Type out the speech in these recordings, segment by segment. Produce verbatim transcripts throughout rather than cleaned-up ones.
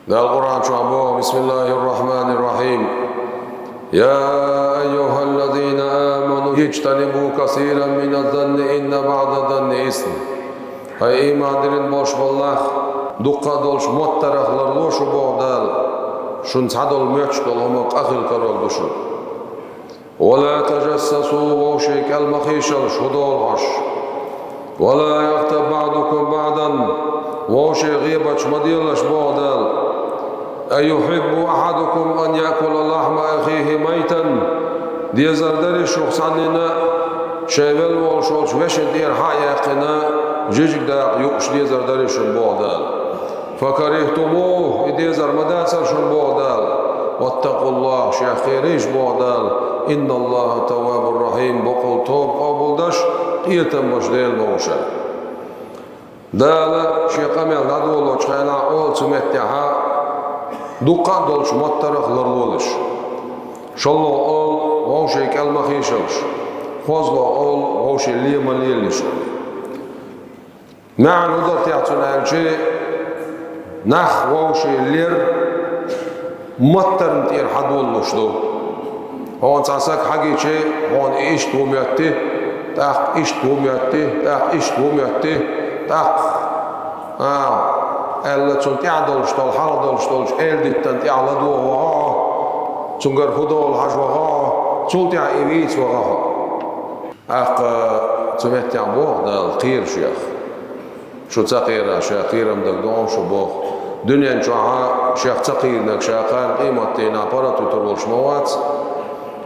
Дала Къуръан чу боху: بسم الله الرحمن الرحيم. يا أيها الذين آمنوا اجتنبوا كثيرا من الظن إن بعض الظن إثم. ХӀай, ийман диллина болуш болу нах, дуккха а долуш моттарах ларло шу, боху Дала. Шуна цхьадолу моьттуш долу хӀума къахьега карор ду шуна. ولا تجسسوا, вовшийн кӀел ма хийшалаш, хӀун долу хьожуш. ولا يغتب بعضكم بعضا, вовшийн гӀебаташ ма делаш, боху Дала. أيحب أحدكم أن يأكل لحم أخيه ميتا. Дезар дарий шух цхьаннена шайн велла волуш волчу вешин тӀера хьа а яьккхина, жижиг дакъа юуш дезар дарий шуна, боху Дала. فكرهتموه, и дезар ма дацара шуна, боху Дала. واتقوا الله, Шех кхерийша, боху Дала. إن الله تواب رحيم, бакъволу тоба къобалдеш, къинхетам беш Дела ма ву ша. Дала Шен къамел дӀадолочу хенахь олу цу меттехь: дуккха а долчу моттарах ларлолаш. ШолгӀа олу: вовшийн кӀел ма хийшалаш. КхозлагӀа олу: вовшийн лен ма лелалаш. МаьӀна хӀун дара техь цуьнан аьлча, нах вовшийн лер моттарна тӀера хьадолалуш ду. Хьуна цхьа саг хьагича, хьуна и иштта ву моьттий, тӀаккха иштта ву моьттий, тӀаккха иштта ву моьттий, тӀаккха, а, аьлла, цунна тӀехь долуш долу, хьалха долуш долчу эладиттана тӀехь ладогӀа вахьа хьо, цуьнгара хӀун долу хьажа вахьа хьо, цул тӀаьхьа и вийца вахьа хьо. ТӀаккха цу меттехь боху Дала: кхера Шех. Шу ца кхерахь, Ша кхерам дага ду хьуна шу, боху. Дуьнен чохь Шех ца кхийринарг ша кхана къематдийнахь паргӀат вуьтур волуш ма вац.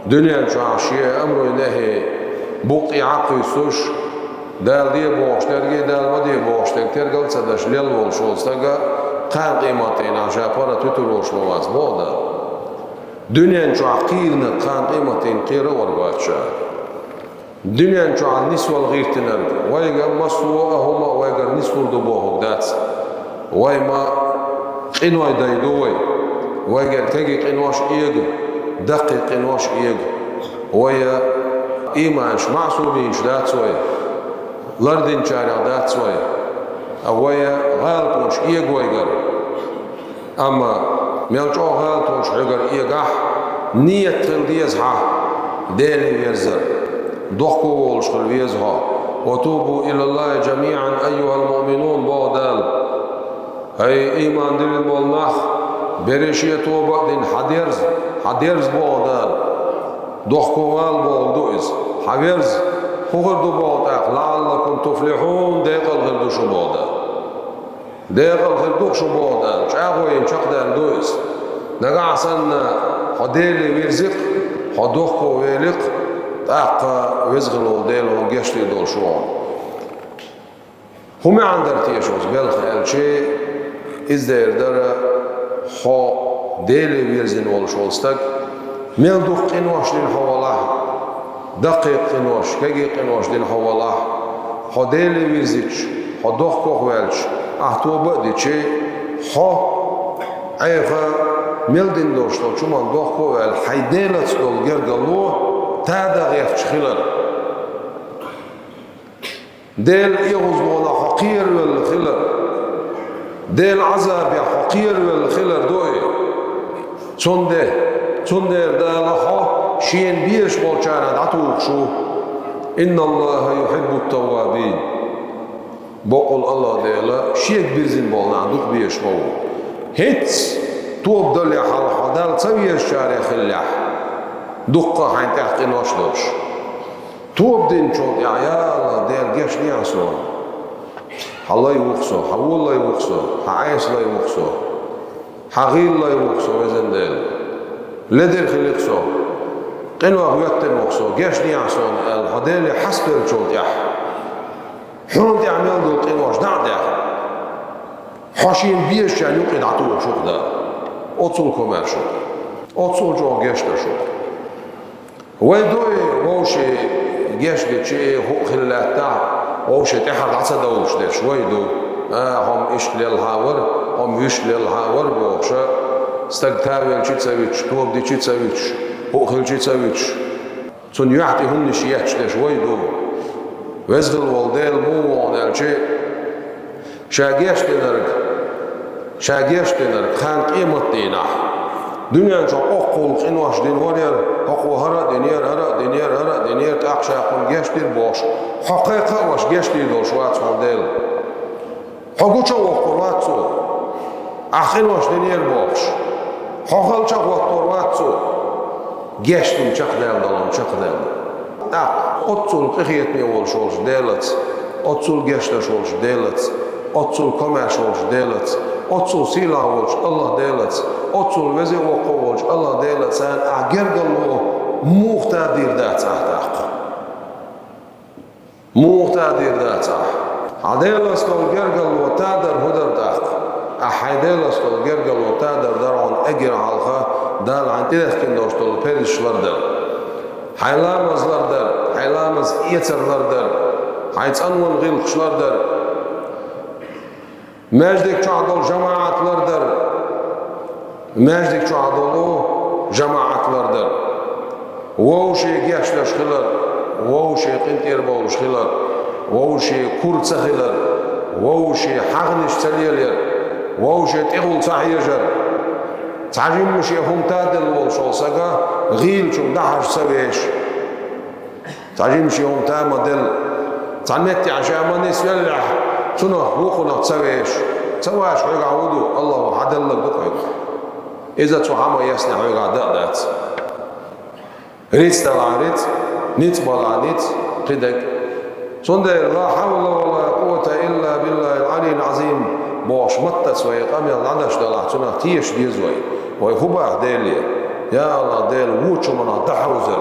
Дуьнен чохь шен амру нахьи букъ тӀехь а кхуьссуш, Дала де бохуш дерг а, Дала ма де бохуш дерг а тергал ца деш лелла волуш волу стаг а кхана къематдийнахь ша паргӀат вуьтур волуш ма вац, боху Дала. Дуьнен чохь кхийринарг кхана къематдийнахь кхера а вара вац ша. Дуьнен чохь нисвала гӀиртинарг, вайга массо а хӀума вайгара нислур ду бохург дац. Вай ма къиной дай ду вай. Вайгара кегий къинош а эга, даккхий къинош а эга. Вай ийманаш маъсуминаш дац вай, лардинчарех дац вай. Ткъа вай гӀалатонаш эга вайгара. Амма мел чӀогӀа гӀалатонаш хьоьгара эгахь, ниет хила деза хьан Деле верзар. Дохко волуш хила веза хьо. وتوبوا إلى الله جميعا أيها المؤمنون, боху Дала. ХӀай, ийман диллина болу нах, берриш а тоба а дина, хьадерза, хьадерза, боху Дала. Дохко вала бохург ду иза. Хьаверза, хӀун хир ду боху тӀаккха? لعلكم تفلحون, декъала хир ду шу, боху Дала. Декъала хир ду шу, боху Дала, чӀагӀо йина чекхдаьлла ду иза. Нагахь санна хьо Деле вирзи-кх, хьо дохко вели-кх, тӀаккха Веза хила волу Дела хьуна гечдийр долуш ву хьуна. ХӀун маьӀна дара теша оцу белхан аьлча, иза дера дара, хьо Деле вирзина волуш волу стаг, мел дукха къинош дина хьо валахь, даккхий къинош, кегий къинош дина хьо валахь, хьо Деле вирзича, хьо дохко ваьлча, ахь тоба а дича, хьо Ӏеха мел дина долуш долчу хӀуманна дохко а ваьлла, хьайн Делаца долу гергарло тада гӀерташ хилар. Делан оьгӀазлонах хьо кхеравелла хилар, Делан Ӏазабех хьо кхеравелла хилар ду и. Цундела, цундела Дала хьо Шена безаш болчарах дӀатухуш ву. إن الله يحب التوابين. Бакъволу АллахӀ Дела Шега бирзина болу нах дукха безаш ма ву. ХӀинца тоба далале хьалха хьо Далла ца везачарех хиллехь, дуккха а хьайна тӀехь къинош долуш. Тоба динчул тӀаьхьа: «Я АллахӀ, Дела, гечдехьа суна. Хьан лай ву-кх со, хьан вон лай ву-кх со, хьан Ӏеса лай ву-кх со, хьан гӀийла лай ву-кх со, везан Дела. Ледара хили-кх со, къинойх хӀоьттина ву-кх со, гечдехьа суна», — аьлла, хьо Деле хьаставеллачул тӀаьхьа, хьуна тӀехь мел долу къинош дӀа а даьхна, хьо Шена безачарна юкъе дӀатухуш ву-кх Дала. Оццул комаьрша ву-кх, оццул чӀогӀа гечдеш ву-кх. Вай дуй вовшийн гечдича, хӀуъа хила лаьттахь, вовшийн тӀаьхьара дӀа ца довлуш дерш вай ду. А, хӀума иштта лелхьа вара, хӀума вуьшта лелхьа вара бохуша, стаг тавелчи ца вуьтуш, тоба дичи ца вуьтуш, хӀуъа хилчи ца вуьтуш, цунна юьхь тӀе хӀуманаш етташ дерш вай ду. Веза хила волу Дела муха ву хьуна аьлча, Ша гечдинарг Ша гечдинарг хьан къематдийнахь. Дуьнен чохь оккхул къинош дина варъяр, хӀокхо хӀара а динера, хӀара а динера, хӀара а динера, тӀаккха ша кхунна гечдира бохуш, хьо кхайкха а ваш гечдийр долуш вац хьуна Дела. Хьо гуча а воккхур вац цо, ахь къинош динера бохуш. Хьо халча а хӀоттор вац цо, гечдина чекхдаьлла долу чекхдаьлла. ТӀаккха оццул къинхетаме волуш волчу Делаца, оццул гечдеш волчу Делаца, оццул комаьрша волчу Делаца, оццул сийлахь волчу АллахӀ Делаца, оццул веза а воккха а волчу АллахӀ Делаца ахь гергарло муха тадийр дац ахь тӀаккха? Муха тадийр дац ахь? Хьан Делаца долу гергарло тадар хӀун дара тӀаккха? Ахь хьайн Делаца долу гергарло тадар дара хьуна эггара хьалха Дала хьайна тӀедехкина долуш долу парзаш лардар. Хьайн ламаз лардар, хьайн ламаз эцар лардар, хьайн цӀанонан гӀиллакхаш лардар. Маьждиг чохь долу жамаӀат лардар, маьждиг чохь долу жамаӀат лардар. Вовшийн гечдеш хилар, вовшийн къинтӀера бовлуш хилар, вовшийн кура ца хилар, вовшийн хьагӀнаш ца лелаяр, вовшийн тӀехула ца хьежар. Цхьа жимма шен хӀума таделла волуш волу сага гӀийлачуьнга дӀахьажа ца веш. Цхьа жимма шен хӀума та ма делла. Цхьа меттехь ша ма нисвеллехь, цунах вукхунах ца веш. Ца ваш хьоьгахь хӀун ду, АллахӀа хьан делларг ду хьоьгахь. Иза цу хьан ма ясне хьоьгахь дан а дац. Риц далахь риц, ницкъ балахь ницкъ, кхидерг. Цундела «Ла хьавла ва ла къуввата илла биллахил Ӏалиййил Ӏазим» бохуш маттаца вай къамел дӀадаш далахь, цунах теша деза вай. Вай хӀун боху Деле? Я АллахӀ, Дела, вочу хӀуманах дӀахьовзар,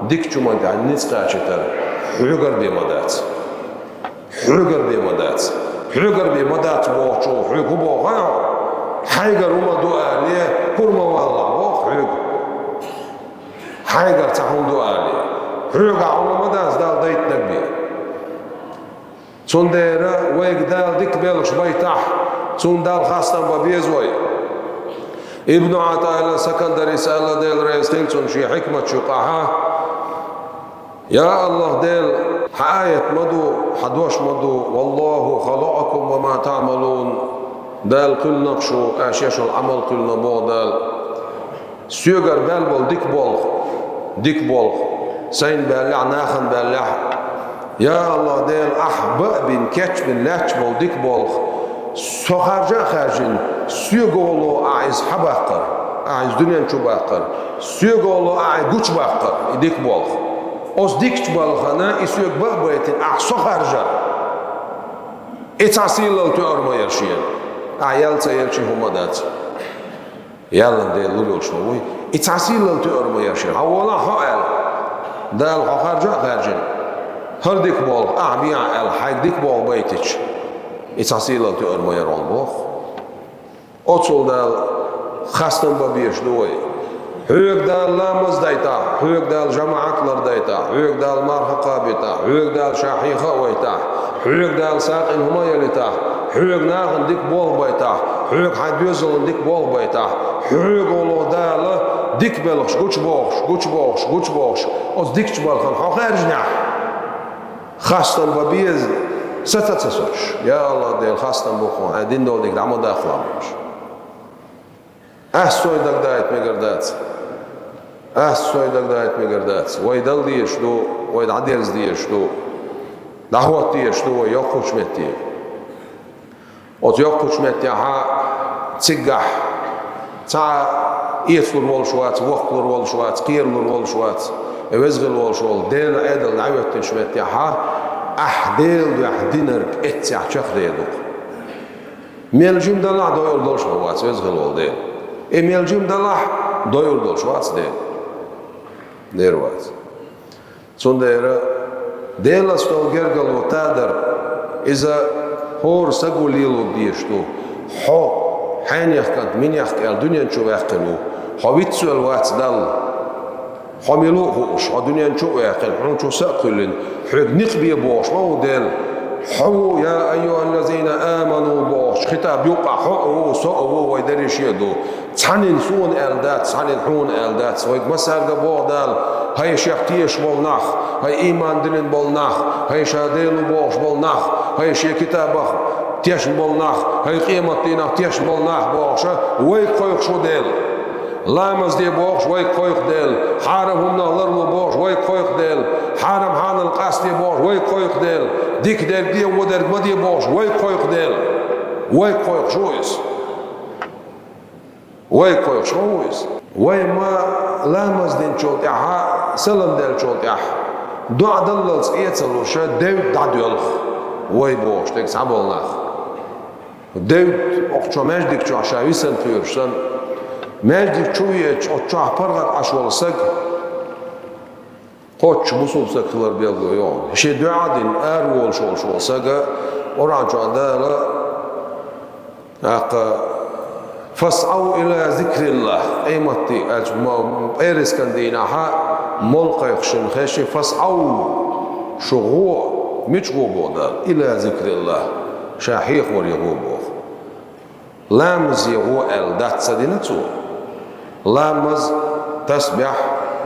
дикачу хӀуманна тӀехь ницкъ кхачийтар хьоьгара бен ма дац. Хьоьгара бен ма дац. Хьоьгара бен ма дац бохучо хьоьга хӀун боху хьо? Хьайгара хӀума ду алале, кура ма валалахь боху хьоьга. Хьайгара цхьа хӀума ду алале. Хьоьгахь хӀума ма дац Далла дайтинарг бен. Цундела вайга Дала дика белхаш байтахь, цунна Далла хастам бан беза вай. Ибн ӀатӀаилла Сакандарис аьлла, Дела реза хила цунна, шен хьикматчу юкъахь: «Я АллахӀ Дела, хьан аят ма ду, хьан дош ма ду: „Валлаху халакъакум ва ма таӀмалун“, Дала кхоьллина шу, аша еш йолу Ӏамал кхоьллина боху Дала. Соьгара баьлла болу дика болх, дика болх, сайна баьллехь, нахана баьллехь. Я АллахӀ Дела, ахь бан а бина, кечбина лаьтташ болу дика болх, со харжа а хаьржина, соьга гӀоло ахь иза хьан баккхар, ахь иза дуьнен чу баккхар, соьга гӀоло ахь и гучу баккхар, и дика болх. Оцу дикачу балхана и соьга бан а байтина, ахь со харжар. И цхьа сийлалла тоьар ма яра шена, ахь ял ца яра шен хӀума дац». Яллан Дела лур йолуш ма вуй. И цхьа сийлалла тоьар ма яра шена. Хьан волахь хьо аьлла. Дала хьо харжа а хаьржина, хӀара дика болх ахь бехьа аьлла, хьайга дика болх байтича, и цхьа сийлалла тоьар ма яра хьуна боху. Оцул Дала хастам бан безаш ду вай. Хьоьга Дала ламаз дайтахь, хьоьга Дала жамаӀат лардайтахь, хьоьга Дала марха кхабийтахь, хьоьга Дала ша хьеха а вайтахь, хьоьга Дала сагӀина хӀума а ялийтахь, хьоьга нахана дика болх байтахь, хьоьга хьайн доьзална дика болх байтахь, хьоьга гӀоло Дала дика белхаш гучубохуш, гучубохуш, гучубохуш, оцу дикачу балхана хьо хаьржинехь, хастам бан беза, саца ца соцуш: «Я АллахӀ Дела, хастам бу хьуна, хьайн дина долу дика дӀа ма дахлахь», – бохуш. Ас сой дагадайта мегар дац. Ас сой дагадайта мегар дац. Вай дала дезаш ду, вай дӀадерза дезаш ду. ДӀахӀотта дезаш ду вай йоккхачу метте. Оцу йоккхачу меттехь цигахь цхьа а эцалур волуш вац, воккхалур волуш вац, кхералур волуш вац. Веза хила волуш волу Делан Ӏедал дӀахӀоьттинчу меттехь ахь Делан дуьхьа динарг эццехь чекхдер ду-кх. Мел жима далахь, дойур долуш вац Веза хила волу Дела. И мел жима далахь, дойур долуш вац Дела. Дера вац. Цундела Делаца долу гергарло тадар, иза хӀора саго лело дезаш ду. Хьо хьенех кӀант, минех кӀел дуьнен чу ваьккхина ву. Хьо вицвелла вац Далла. Хьо мила ву хууш, хьо дуьнен чу а ваьккхина, хьуна чу са а кхоьллина, хьоьга никъ бе бохуш ма ву Дела. Хьо ву, я айюхаллазина аману бохуш, хитаб юккъахь хьо а ву, со а ву, вай дерриге а ду. Цхьанна суна аьлла дац, цхьанна хьуна аьлла дац. Вайга массаьрга боху Дала: «ХӀай шех тешаш болу нах, хӀай ийман диллина болу нах, хӀай ша Дела ву бохуш болу нах, хӀай шен китабах Тешна болу нах, хӀай къематдийнахь тешна болу нах бохуш, вайга кхойкхуш ву Дела. Ламаз де бохуш, вайга кхойкху Дела. Хьарам хӀуманах ларло бохуш, вайга кхойкху Дела. Хьарам хьанал къасто бохуш, вайга кхойкху Дела. Дика дерг де, вон дерг ма де бохуш, вайга кхойкху Дела. Вайга кхойкхуш ву иза. Вайга кхойкхуш ву иза. Вай ма ламаз динчул тӀаьхьа, салам деллачул тӀаьхьа, доӀа даллалц эца луша, девд дӀадоьлху вай бохуш дерг цхьаболу нах. Девд окху чу маьждиг чохь ша висина кхоьруш санна, маьждиг чу веача, оцу чохь паргӀат Ӏаш волу саг, кхоччуш бусулба саг хилар билгало йогӀу. Шен доӀа а дина, ара волуш волуш волу сага, Къуръан чохь Дала, тӀаккха, «Фасъау ила зикриллахь», къематди аьлча, ма-, пӀераскан дийнахьа, молла кхайкхуш шуна хезча, «Фасъау», шу гӀо, мича гӀо боху Дала, «ила зикриллахь», ша хьехоре гӀо боху. Ламазе гӀо аьлла дац ца дина цо. Ламаз, тасбихь,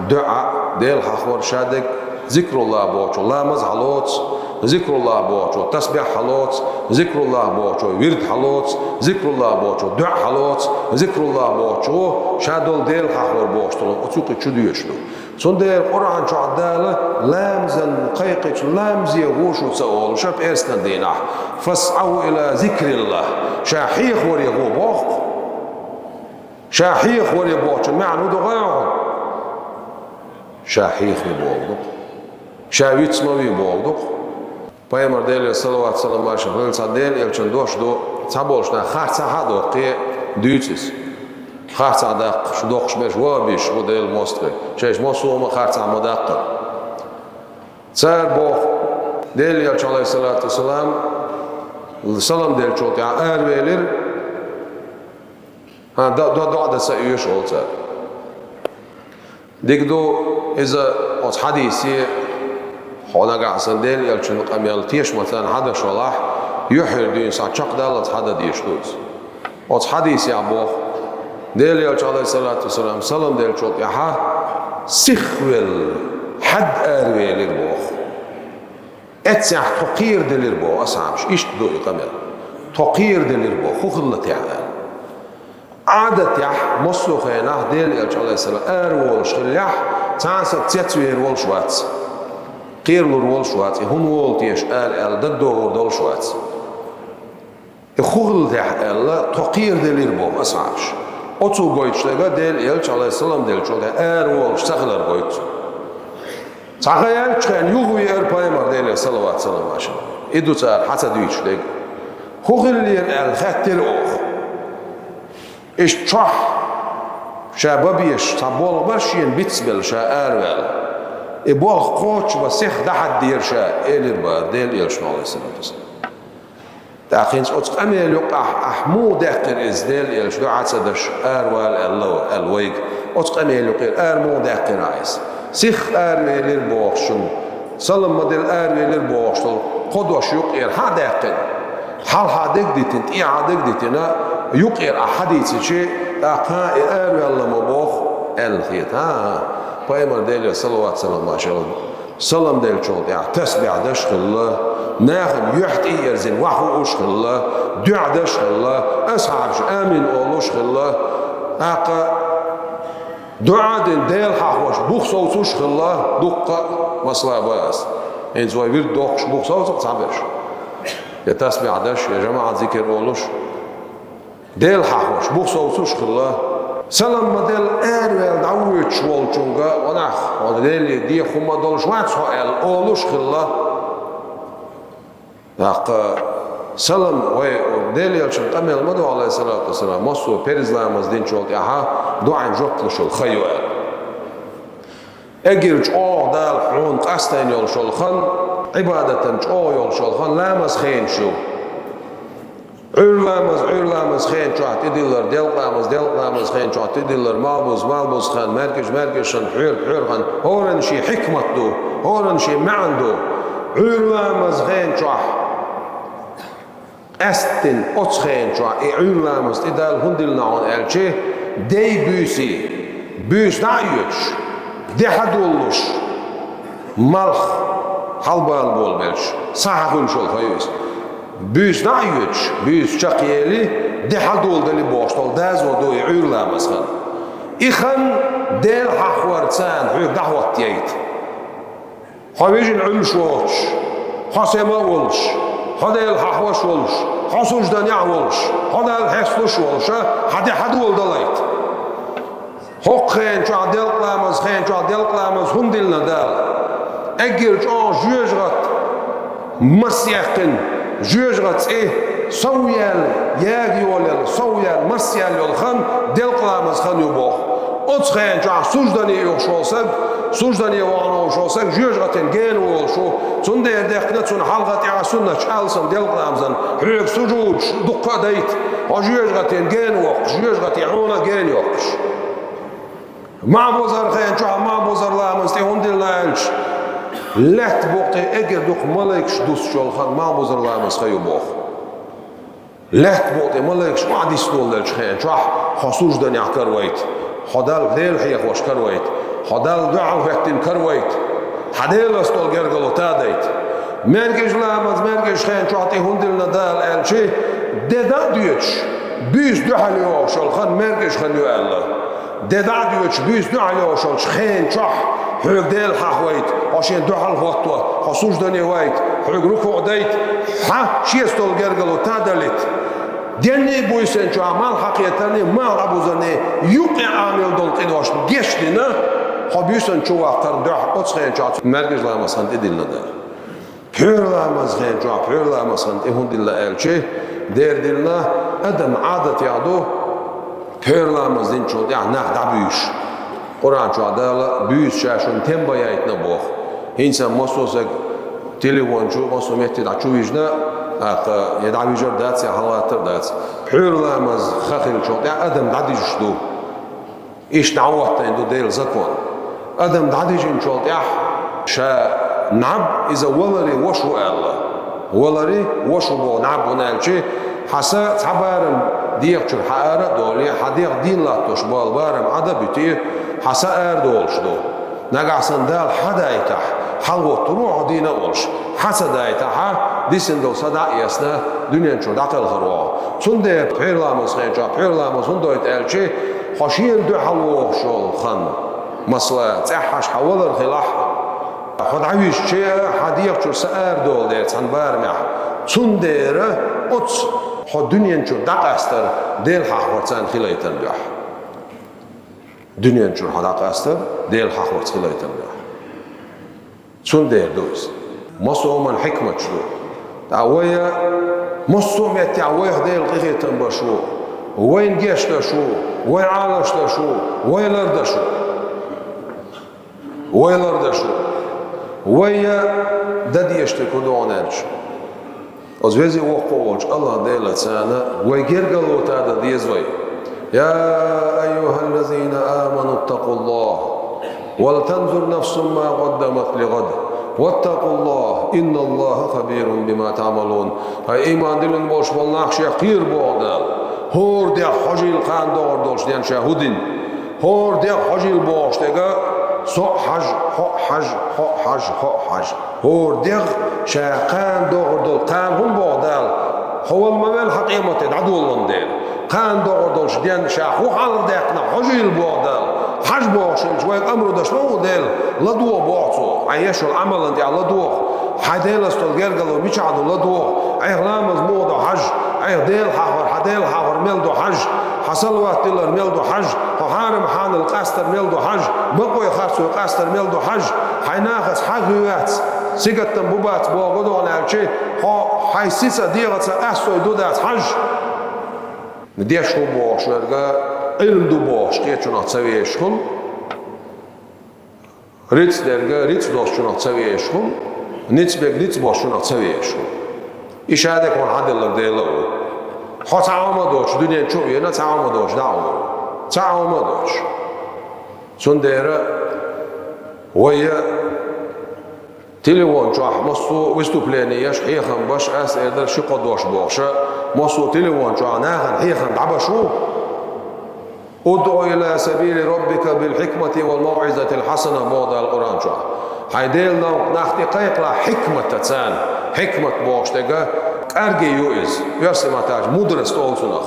дуӀа, Дела хьахор ша дерг, зикруллахь бохучо ламаз хьалоцу, зикруллахь бохучо тасбихь хьалоцу, зикруллахь бохучо вирд хьалоцу, зикруллахь бохучо дуӀа хьалоцу, зикруллахь бохучо ша долу Дела хьахор бохуш долу оцу юкъе чу доьдуш ду. Цундела Къуръан чохь Дала ламазан кхайкхича, ламазе гӀо шу ца олуш, пӀераскан дийнахь, «Фасъау ила зикриллахь», ша хьехоре гӀо боху. Ша хьехаваре бохучун маьӀна хӀун ду гӀайгӀа? Ша хьехаве боху ду-кх. Ша виц ма ве боху ду-кх. Пайхамар, Делера салават-салам хуьлда цунна, Делан элчанан дош ду, цхьаболчу наха харцахьа а доккхий, дуьйцу иза. Харцахьа даккха шу доккхуш берш вахӀабиш бу, Делан мостагӀий. Шайша массо а хӀума харцахьа ма даккхара. Цара боху, Делан элча, Ӏалайхиссалату вассалам, салам деллачул тӀаьхьа аравелира, ХӀан, до-, до-, доӀа дан ца оьшу олу цара. Дика ду, иза оцу хьадисе, хьо нагахь санна Делан элчанан къамел тешамца хьадеш валахь, юьхьера дуьйна схьа чекхдаллалц хьадан дезаш ду иза. Оцу хьадисехь боху, Делан элча, Ӏалайхиссалату вассалам, салам деллачул тӀаьхьа сихвелла, хьад аравелира боху. Эццехь тхо кхераделира боху асхьабаш, иштта ду и къамел. Тхо кхераделира боху, хӀун хилла техьа аьлла. Ӏадатехь, массо а хенахь Делан элча, Ӏалайхиссалам, араволуш хиллехь, цхьана сага цецвер волуш вац. Кхералур волуш вац, и хӀунда волу теша ала аьлла, дагадогӀур долуш вац. И хӀун хилла техьа аьлла, тхо кхераделира боху асхьабаш. Оцо гойтуш дерг Делан элча, Ӏалайхиссалам, деллачул тӀаьхьа араволуш ца хилар гойту. Цхьа хан яьллачу хенахь юхавеара пайхамар, Делера салават-салам хуьлда цунна. И ду цара хьан ца дуьйцуш дерг. ХӀун хиллера аьлла хаьттира оха. Иштта чохь ша бан безаш цхьа болх бара шена бицбелла ша араваьлла. И болх кхочушбан сиха дӀахьаддера ша, элира боху Делан элчано, Ӏалайхиссалату вассалам. ТӀаккха хӀинца оцу къамел юкъахь ахь муха даьккхира иза, Делан элча, дуӀа ца деш, аравала аьлла, аьлла вайга? Оцу къамел юкъера ара муха даьккхира ахь иза? Сиха аравелира бохуш шуна, салам ма делла аравелира бохуш долу кхо дош юкъера хьан а даьккхина? Хьалха дерг дитина, тӀехьа дерг дитина, юкъера ахь хьадийцича, тӀаккха и араваьлла ма боху аьлла хета, хӀа? Пайхамар, Делера салават-салам хуьлда цунна, салам деллачул тӀаьхьа тасбихь деш хилла, нахана юьхь тӀеерзина вахь вууш хилла, дуӀа деш хилла, асхьабаш амин олуш хилла, тӀаккха дуӀа а дина, Дела хьахош, бух совцуш хилла, дуккха а масала бан ас. ХӀинца вай вирд доккхуш бух совцу-кх цхьаберш. Я тасбихь деш, я жамаӀат зикар олуш. Дела хьахош, бух совцуш хилла. Салам ма делла араваьлла дӀавоьдуш волчунга, ванах, хьо Деле дехар хӀумма долуш вац хьо аьлла, олуш хилла. ТӀаккха салам, вай Делан элчанан къамел ма ду, Ӏалайхиссалату вассалам, массо а перз ламаз динчул тӀаьхьа дуӀайна жоп луш йолу хан ю аьлла. Эггара чӀогӀа Дала хьуна къастийна йолуш йолу хан, Ӏибадатан чӀогӀа йолуш йолу хан ламаз хенаш ю. Ӏуьйра ламаз, Ӏуьйра ламаз хен чохь тӀедиллар, делкъа ламаз, делкъа ламаз хен чохь тӀедиллар, малбуза, малбуза хан, маьркӀаж, маьркӀаж хан, хьоьрга, хьоьрга хан, хӀоранна шен хьикмат ду, хӀоранна шен маьӀна ду. Ӏуьйра ламаз хен чохь къаьсттина оцу хен чохь и Ӏуьйра ламаз тӀедалла хӀунда диллина хьуна аьлча, дей буьйсий, буьйса дӀа а оьцуш, де хьадоллуш, малх хьалабала болабелча, схьа хьахуьлуш йолу хан ю иза. Буьйса дӀа а йоьдуш, буьйса чакхъели, де хьадоладале бохуш долу доза ду и Ӏуьйра ламаз хан. И хан Дела хьахорца хьоьга дӀахӀоттайайта. Хьо вижина Ӏуьллуш воцуш, хьо сема а волуш, хьо Дела хьахош а волуш, хьо сужданехь а волуш, хьо Далла хьесталуш а волуш, хьан де хьадоладалайта. ХӀокху хенан чохь делкъа ламаз, хенан чохь делкъа ламаз хӀунда диллина Дала? Эггара чӀогӀа жоьжахати марсаяьккхина, жоьжахати цӀе сов яьлла, яга йолаелла, сов яьлла, марсаяьлла йолу хан делкъа ламаз хан ю боху. Оцу хенан чохь суждане оьхуш волу саг, суждане вахана волуш волу саг жоьжахатин гена волуш ву. Цундела даьккхина цунна хьалха тӀаьхьа суннаташ алсам делкъа ламазан, хьоьга сужудаш дуккха а дайта, хьо жоьжахатин гена воккхуш, жоьжахатин Ӏуна гена йоккхуш. Малхбузар хенан чохь малхбузар ламаз тӀе хӀунда диллина аьлча, лаьтта букъа тӀе эггара дукха малайкаш дуссуш йолу хан малхбузар ламаз хан ю боху. Лаьтта букъа тӀе малайкаш охьадисса долу делчу хенан чохь хьо сужданехь каравайта, хьо Далла Дела хьехош каравайта, хьо Далла дуьхьал хӀоьттина каравайта, хьан Делаца долу гергарло тадайта. МаьркӀажа ламаз маьркӀажа хенан чохь тӀе хӀунда диллина Дала аьлча, де дӀа а доьдуш, буьйса дуьхьал йогӀуш йолу хан маьркӀажа хан ю аьлла. Де дӀа а доьдуш, буьйса дуьхьал йогӀуш йолчу хенан чохь хьоьга Дела хьахвайта, хьо шен дуьхьал хӀотто, хьо суждане вайта, хьоьга рукуӀ дайта, хьан шеца долу гергарло тадалийта. Денний буьйсанна чохь малх хьакхетарний, малх дӀабузарний юккъе Ӏамийна долу къиношна гечдина, хьо буьйсанна чу ваккхарна дуьхьа оцу хенан чохь маьркӀажа ламаз хан тӀедиллина дара. Пхьуьйра ламаз хенан чохь пхьуьйра ламаз хан тӀе хӀунда диллина аьлча, дера диллина, адам Ӏадатехь ду, пхьуьйра ламаз динчул тӀаьхьа нах дӀабуьйсуш. Къуръан чохь Дала буьйса ша шуна тем бан яйтина боху. ХӀинца массо а саг телефон чу, массо а метте дӀа чу вижна, тӀаккха я дӀавижар дац, я хьалагӀаттар дац. Пхьуьйра ламаз хан хилчул тӀаьхьа адам дӀадижуш ду. Иштта дӀахӀоттийна ду Делан закон. Адам дӀадижинчул тӀаьхьа ша наб иза валаре ваша ву аьлла. Валаре ваша ву боху наб, хӀунда аьлча хьан са цхьа барам дегӀа чуьра хьан ара а долий, хьан дегӀ дийна латтош болу барам Ӏад а буьтий, хьан са арадолуш ду. Нагахь санна Дала хьадайтахь, хьалагӀоттур ву хьо дийна а волуш. Хьан са дайтахь, дисина долу са дӀа а эцна, дуьнен чу дӀакхелхар ву хьо. Цундела пхьуьйра ламаз хенан чохь пхьуьйра ламаз хӀунда дойту аьлча, хьо шена дуьхьал вогӀуш волу хан. Масала, цӀеххьаш хьан валар хилахь, хьо дӀавижча а, хьан дегӀа чуьра са арадолу дела цхьана барамехь. Цундела оцу хьо дуьнен чу дӀакъастар Дела хьахорца хилийтарна дуьхьа. Дуьнен чуьра хьо дӀакъастар Дела хьахорца хилийтарна дуьхьа. Цундела ду иза. Массо а хӀуманна хьикматаш ду. Ткъа вай массо а меттехь вайх Дела къинхетам беш ву, вайна гечдеш ву, вай Ӏалашдеш ву, вай лардеш ву. Вай лардеш ву. Вай дан дезаш дерг хӀун ду хьуна аьлча, оцу веза а воккха а волчу АллахӀ Делаца вай гергарло тадо деза вай. يا أيها الذين آمنوا اتقوا الله ولتنظر نفس ما قدمت لغد واتقوا الله إن الله خبير بما تعملون. Хьай ийман диллина болуш болу нах, шех кхера боху Дала. ХӀора дегӀ хьожийла кхана догӀур долуш ден ша хӀу дина. ХӀора дегӀ хьожийла бохуш дерг, со а хьажа, хьо а хьажа, хьо а хьажа, хьо а хьажа. ХӀора дегӀ ша кхана догӀур долу, кхана хӀунда боху Дала? Хьо вала ма велла хьан къематде дӀадолалун дела. Кхана догӀур долуш ден ша хӀун хьалха даьккхина хьожийла боху Дала. Хьажа бохуш хилча вайга амру деш ма ву Дела, ладогӀа боху Цо. Хьан еш йолу Ӏамална тӀехь ладогӀа. Хьан Делаца долу гергарло мичахь ду ладогӀа. Айхьа ламаз муха ду хьажа. Айхьа Дела хьахор, хьан Дела хьахор мел ду хьажа. Хьан салават диллар мел ду хьажа, хьо хьарам хьанал къастар мел ду хьажа, бакъой харцой къастар мел ду хьажа, хьайн нахаца хьагӀ вац, сингаттам бу бац боху гӀо догӀу аьлча, хьо хьайн сица дегӀаца къастой ду дац хьажа. Деш хӀу бохуш верга, Ӏилма ду бохуш кхечунах ца вешахула. Рицкъ дерг рицкъ долчунах ца вешахула, ницкъ берг ницкъ болчунах ца вешахула. И шадерг хьуна хьаделларг Дела а ву. Хьо цхьа Ӏамма а доцуш, дуьнен чу а вена, цхьа Ӏамма а доцуш дӀа а ву. Цхьа Ӏамма а доцуш. Цундела вай телефон чохь массо а выступление еш, хьехам беш, ас эр дара ши-кхо дош бохуша, массо а телефон чохь нахана хьехам дӀабеш ву. «ادع إلى سبيل ربك بالحكمة والموعظة الحسنة», боху Дала Къуръан чохь. Хьайн Делан новкъа нах тӀе кхайкхалахь хьикматаца. Хьикмат бохуш дерг Аргий ю иза, оьрсийн маттахь мудрость олу цунах.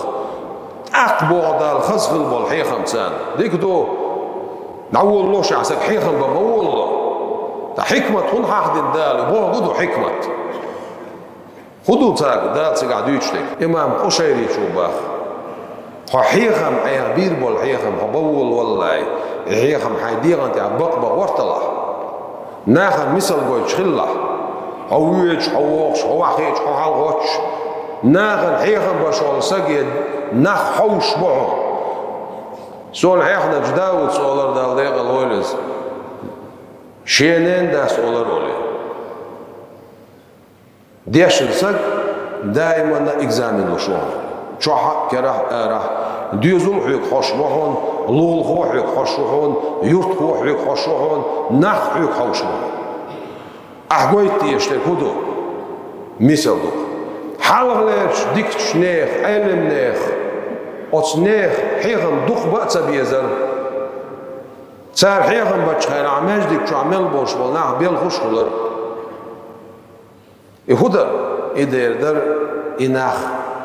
ТӀаккха боху Дала хаза хила болу хьехам царна. Дика ду, дӀаволало ша саг хьехам бан ма волало. Ткъа хьикмат хӀунда хьахдина Дала? Бохург ду хьикмат. ХӀун ду цаьрга Дала цигахь дуьйцуш дерг? Имам Къушайричо боху: «Хьо хьехам Ӏеха бийр болу хьехам хьо бан волавалале, и хьехам хьайн дегӀан тӀехь бакъ бан гӀорталахь. Нахана мисал гойтуш хилалахь. Хьо воьдуш, хьо вогӀуш, хьо вахийтуш, хьо хьалагӀоттуш. Нахана хьехам беш волу саге нах хьовсуш бу хьуна». Суна хьехначу Дауд цӀе олар, Дала декъала войла иза. Шен ненан дас олар олий. Дешна саг даиманна экзамен луш ву хьуна. Чохь а, керахь а, арахь а. Доьзал хьоьга хьош ву хьуна, лулахо хьоьга хьош ву хьуна, юьртахо хьоьга хьош ву хьуна, нах хьоьга хьовсуш ву хьуна. Ахь гойта дезаш дерг хӀун ду? Мисал ду. Хьалхалерчу дикачу нехан, Ӏеламнехан, оцу нехан хьехам дукха бан а ца безара. Цара хьехам бечу хенахь маьждиг чохь мел болуш болу нах белхаш а хуьлура. И хӀун дара? И дера дара, и нах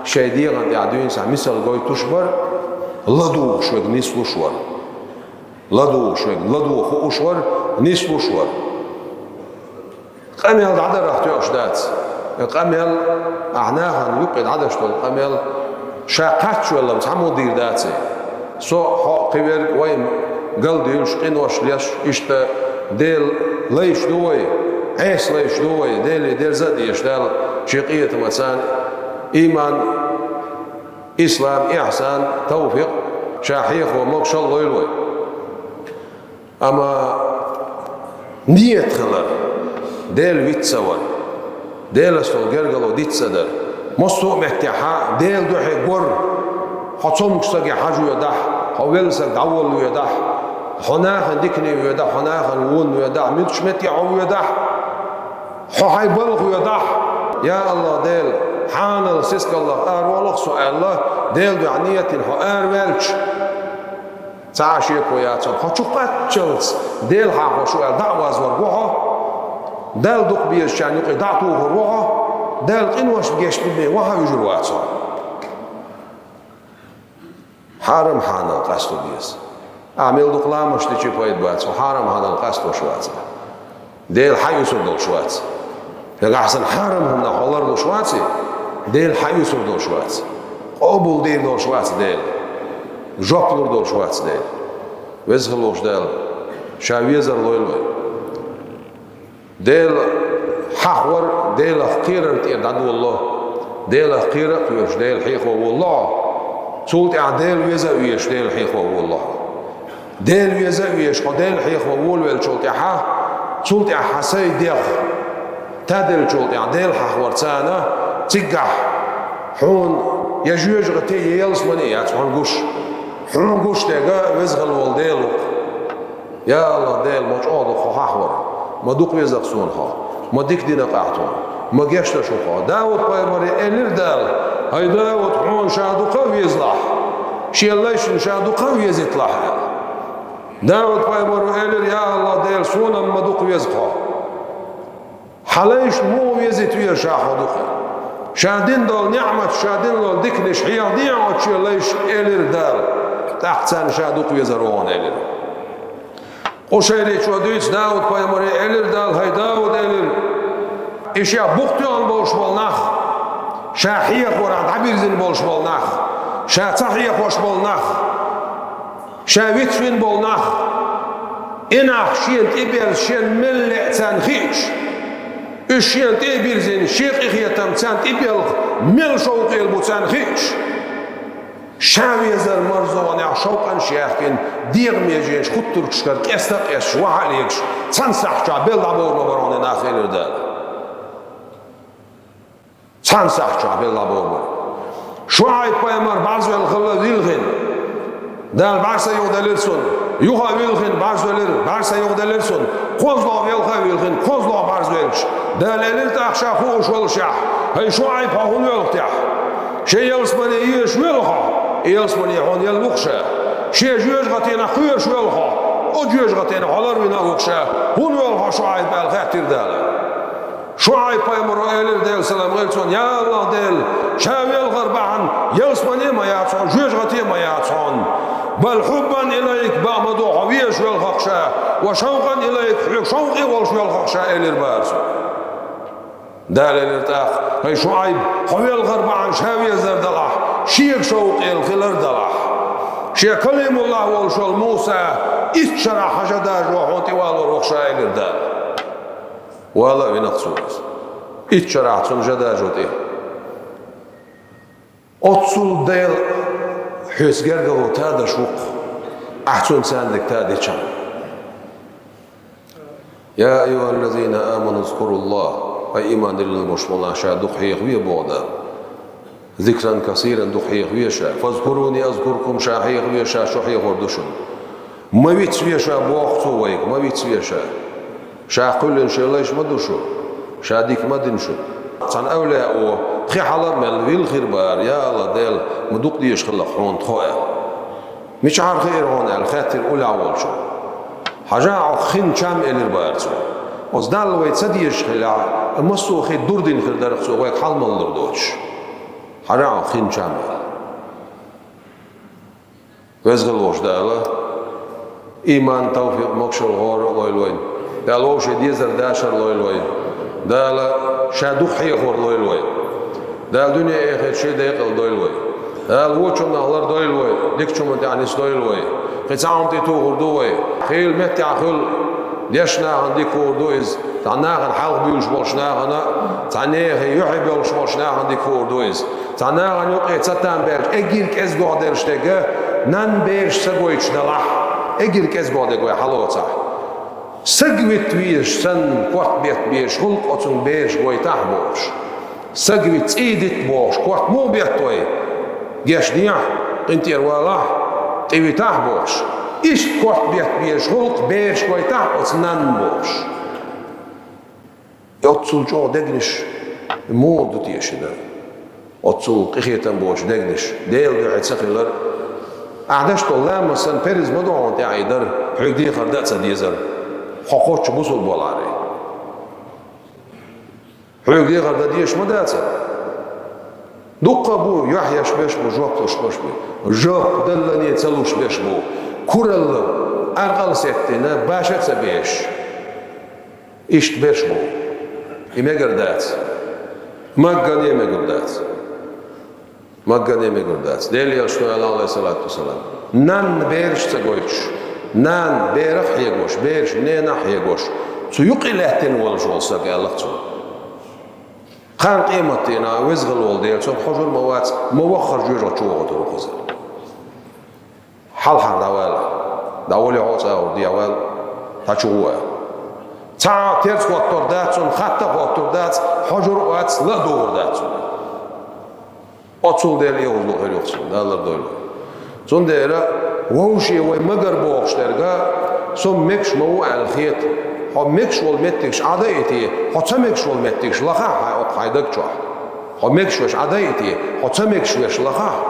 шайн дегӀан тӀехь дуьйна схьа мисал гойтуш бара, ладугӀуш верг нислуш вара. ЛадугӀуш верг ладогӀа хууш вара, нислуш вара. Къамел дӀадарах тоьуш дац. И къамел, ахь нахана юккъе дӀадеш долу къамел, ша кхаччавелла-м цхьаммо дийр дац и. Со, хьо, кхин верг вайн галдуьйлуш, къинош леш, иштта Делан лайш ду вай, Ӏеса лайш ду вай, Деле дерза а дезаш Дала шен къинхетамца, иман, ислам, ихьсан, тавфикъ, ша хьехо могушалла лойла вай. Амма ният хилар, Дела виц ца вар, Делаца долу гергарло диц ца дар, массо а меттехь Делан дуьхьа гор, хьо цомгуш саге хьажа воьдахь, хьо велла саг дӀаволла воьдахь, хьо нахана дикане воьдахь, хьо нахана вонна воьдахь, муьлххачу метте хьо воьдахь, хьо хьайн балха воьдахь, я АллахӀ Дела, хьанал сискаллах араволахь со аьлла, Делан дуьхьа ниятина хьо араваьлча, цхьа а шеко яцара, хьо чу кхаччалц Дела хьахош ву аьлла дӀа а вазвар ву хьо, Далла дукха безачарна юкъе дӀа а тухур ву хьо, Далла къиношна гечдина бен ваха вуьжур вац хьо. Хьарам хьанал къасто беза. Ахь мел дукха ламазаш дича пайда бац, хьо хьарам хьанал къастош вацахь. Дела хьан юьсур долуш вац. Нагахь санна хьарам хӀуманах хьо ларлуш вацахь, Дела хьан юьсур долуш вац. Къобал дийр долуш вац Дела. Жоп лур долуш вац Дела. Веза хила волуш Дала ша везар лойла вай. Дела хьахавар, Делах кхерар тӀера дӀадолало. Делах кхера а кхоьруш, Дела хьехо волало хьо. Цул тӀаьхьа Дела веза а везаш, Дела хьехо волало хьо. Дела веза а везаш, хьо Дела хьехо волавеллачул тӀаьхьа, цул тӀаьхьа хьан сай дегӀ таделлачул тӀаьхьа Дела хьахаварца, цигахь хьуна я жоьжахати, я ялсамани яц хьуна гуш. Хьуна гуш дерг Веза хила волу Дела ву-кх. Я АллахӀ Дела, ма чӀогӀа ду-кх хьо хьахавар, ма дукха веза-кх суна хьо, ма дика дина-кх ахь тхуна, ма гечдо шу хьо. Дауд-пайхамаре элира Дала: «ХӀай Дауд, хьуна ша дукха а везалахь, шен лайшна ша дукха а везийталахь», – аьлла. Дауд-пайхамаро элира: «Я АллахӀ Дела, суна-м ма дукха веза хьо». Хьан лайшна муха везийта веза ша хьо дукха? Ша дина долу неӀмат, ша дина долу диканаш хьехаде оцу шен лайшна, элира Дала. ТӀаккха царна ша дукха везар ву хьуна элира. Къушайричо дуьйцу, Дауд-пайхамаре элира Дала: «ХӀай Дауд, – элира, – и шех букъ тоьхна болуш болу нах, ша хьехорах дӀабирзина болуш болу нах, ша ца хьехош болу нах, ша вицвина болу нах, и нах шена тӀеберза, шена мел лаьа царна хиъча, уьш шена тӀе а бирзина, шен къинхетам царна тӀебелха мел шовкъе бу царна хиъча, ша везар марзонехь шовкъанаш яьхкина, дегӀан меженаш хуттургашкара къеста а къесташ, ваха а легаш, цхьана сахьтехь белла дӀабовр ма бара хьуна и нах», – элира Дала. Цхьана сахьтехь белла боху бара. ШуӀайб-пайхамар бӀарзвелла хилла вилхина. Дала бӀарса юхаделира цунна. Юха а вилхина бӀарзвелира, бӀарса юхаделира цунна. КхозлагӀа велха а вилхина, кхозлагӀа бӀарзвелча, Дала элира тӀаккха ша хууш воллушехь: «ХӀай ШуӀайб, хьо хӀунда воьлху тӀехь? Шен ялсамане езаш воьлху хьо, и ялсамане хьуна елла ву-кх ша. Шен жоьжахатинах кхоьруш воьлху хьо, оцу жоьжахатинах хьо ларвина а ву-кх ша. ХӀунда воьлху хьо, ШуӀайб?» – аьлла хаьттира Дала. ШуӀайб-пайхамаро элира, Делан салам хилда цунна: «Я АллахӀ Дела, ша велхар бахьана ялсамане а ма яц хьона, жоьжахате а ма яц хьона. Бал хьуббан илайк, бакъ ма ду, хьо везаш велхаш ша, ва шавкъан илайк, хьоьга шовкъе волуш велхаш ша», — элира бара цо. Дала элира тӀаккха: «ХӀай ШуӀайб, хьо велхар бахьана ша везар далахь, шега шовкъе хилар далахь. Шен Калимуллахь волуш волу Муса итт шарахь хьан жа дажо хьуна тӀевалор ву ша», — элира Дала. Вала а вина цо иза. Итт шарахь цунна жа дажо тӀе. Оццул Дела хьоьца гергарло тадеш ву-кх, ахь цунна царна дерг тадечхьана. «Я айюхаллазина аману зкуруллахӀ», хӀай иман диллина болуш болу нах, ша дукха хьехаве боху Дала. «Зикран касиран», дукха хьехаве ша. «Фазкуруни азкуркум», ша хьехаве, ша шу хьехор ду шуна. Ма вицве ша, боху цо вайга, ма вицве ша. Ша кхоьллина шен лайш ма ду шу, ша дика ма дина шу. Цхьана авлияо пхи хьала а мелла вилхира бара: «Я АллахӀ Дела, ма дукха дезаш хилла хьуна тхо», — аьлла. «Мичахьара хиира хьуна?» — аьлла, хаьттира уллехь волчо. «Хьажахьа хьо хин чам», — элира бара цо. Оцу Далла вай ца дезаш хилахь, массо а хи дурдина хир дара-кх цо, вайга хьал ма лур доцуш. «Хьажахьа хьо хин чам», — аьлла. Веза хила волчу Дала иман, тавфикъ, могушалла, гӀора а лойла вайна. Дала вовшийн дезар, дашар лойла вайна. Дала ша дукха хьехор лойла вайна. Дала дуьне, эхарт шен декъала дойла вай. Дала вочунах лардойла вай, дикачу хӀуманна тӀехь нисдойла вай. Кхин цхьа хӀума тӀетухур ду вай. Хийла меттехь хуьлу, дешначу нахана дика хуур ду иза. Цхьана нахана хьалха буьйлуш болчу нахана, цхьана нехан юьхь бевлла болчу нахана дика хуур ду иза. Цхьана нахана юкъе цатам баьлча, эггара кӀезиг догӀу дерш дерг, нанна бераш ца гойтуш далахь, эггара кӀезиг догӀу дерг вай хьалоцахь. Саг вита везаш санна, корта бетта безаш гӀуллакх оцунна бераш гойтахь бохуш. Саг вита цӀий дита бохуш, корта муха бетта вай? Гечдехьа, къинтӀера валахь, тӀе витахь бохуш. Иштта корта бетта безаш гӀуллакх бераш гойтахь оцу нанна бохуш. И оццул чӀогӀа дегнаш муха ду те шуна? Оццул къинхетам боцуш дегнаш, Делан дуьхьа ца хилар. Ахь деш долу ламаз санна, парз ма ду хьуна тӀехь и дар, хьоьга дехар дан а ца дезар, хьо кхоччуш бусулба валахь. Хьоьга дехар дан дезаш ма дацара. Дуккха а бу, юьхь еш берш бу, жоп луш берш бу. Жоп даллалц ца луш берш бу. Куралла, аркъал сеттина, баша а ца беш. Иштта берш бу. И мегар дац. Маггане а мегар дац. Маггане а мегар дац. Делан Элчано аьлла, Ӏалайхиссалату вассалам: «Нанна бераш ца гойтуш, нана берах а хьегош, бераш ненах а хьегош, цу юкъе лаьттина волуш волу саг», — аьлла-кх цо. Кхана къематдийнахь Веза хила волу Дела цунна хьожур а ма вац, ма ваххара жоьжахати чу вахийтур ву-кх иза. Хьалхара дӀавала. ДӀавала, хьо цӀа гӀур дехьавала, цхьа чу гӀо аьлла. Цхьа а терца хӀоттор дац цунна, хатта а хӀоттор дац, хьожур а вац, ла а дугӀур дац цунна. Оццул Дела оьгӀазло хир ю-кх цунна, Дала лардойла. Цундела вовше вай магар бохуш дерг, со мегаш ма ву аьлла хета. Хьо мегаш волу меттигаш Ӏа дан а йитий, хьо ца мегаш волу меттигаш лахахь хьайн окху хьайн даг чохь. Хьо мегаш веш Ӏа дан а йитий, хьо ца мегаш веш лахахь,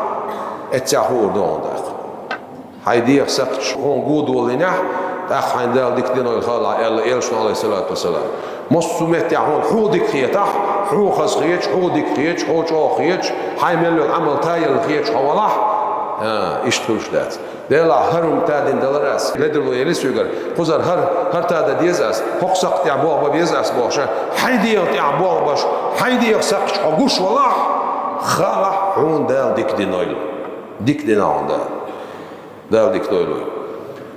эццехь хуур ду хьуна тӀаккха. Хьайн дегӀах сакхташ хьуна гудоллинехь, тӀаккха хьайна Дала дика динойла хаалахь, аьлла Элчано, Ӏалайхиссалату вассалам. Массо а меттехь хьуна хьо дика хетахь, хьо хаза хеташ, хьо дика хеташ, хьо чӀогӀа хеташ, хьайн мел йолу Ӏамал таялла хеташ хьо валахь, а, иштта хуьлуш дац. Делахь, хӀара хӀума тадина далара ас, ледарло яли соьгара, кхузара хӀара, хӀара тада деза ас, хӀокху сакхтехь болх бан беза ас бохуш, хьайн дегӀа тӀехь болх беш, хьайн дегӀах сакхташ хьо гуш валахь, хаалахь, хьуна Дала дика динойла. Дика дина хьуна Дала. Дала дика дойла вай.